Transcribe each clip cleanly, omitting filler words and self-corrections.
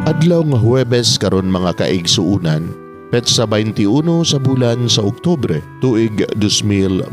Adlaw nga Huwebes karon, mga kaigsuunan, petsa 21 sa bulan sa Oktubre, tuig 2021.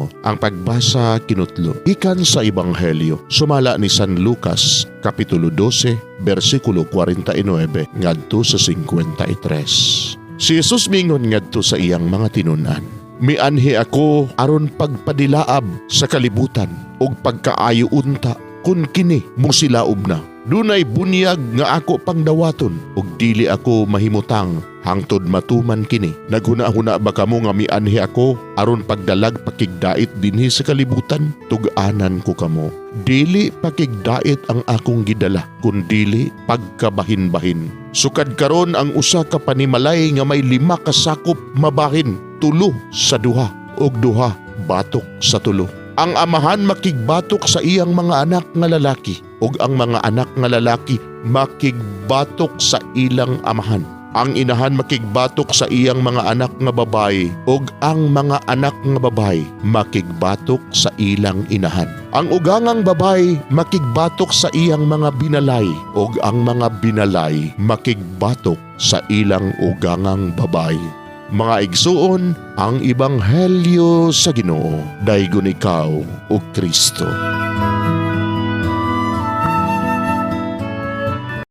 Ang pagbasa kinutlo gikan sa Ebanghelyo sumala ni San Lucas, kapitulo 12, bersikulo 49 ngadto sa 53. Si Jesus mingon ngadto sa iyang mga tinun-an, "Mianhi ako aron pagpadilaab sa kalibutan ug pagkaayo unta kun kini mosilaob na. Dunay bunyag nga ako pang dawaton ug dili ako mahimutang hangtod matuman kini. Naghuna-huna ba kamo nga mianhi ako aron pagdalag pakigdait dinhi sa kalibutan? Tug-anan ko kamo. Dili pakigdait ang akong gidala, kundili pagkabahin-bahin. Sukad karon ang usa ka panimalay nga may lima ka sakop mabahin tulo sa duha ug duha batok sa tulo. Ang amahan makigbatok sa iyang mga anak nga lalaki ug ang mga anak nga lalaki makigbatok sa ilang amahan. Ang inahan makigbatok sa iyang mga anak nga babayi ug ang mga anak nga babayi makigbatok sa ilang inahan. Ang ugangang babayi makigbatok sa iyang mga binalay ug ang mga binalay makigbatok sa ilang ugangang babayi." Mga igsuon, ang ebanghelyo sa Ginoo. Daygon ikaw, o Kristo.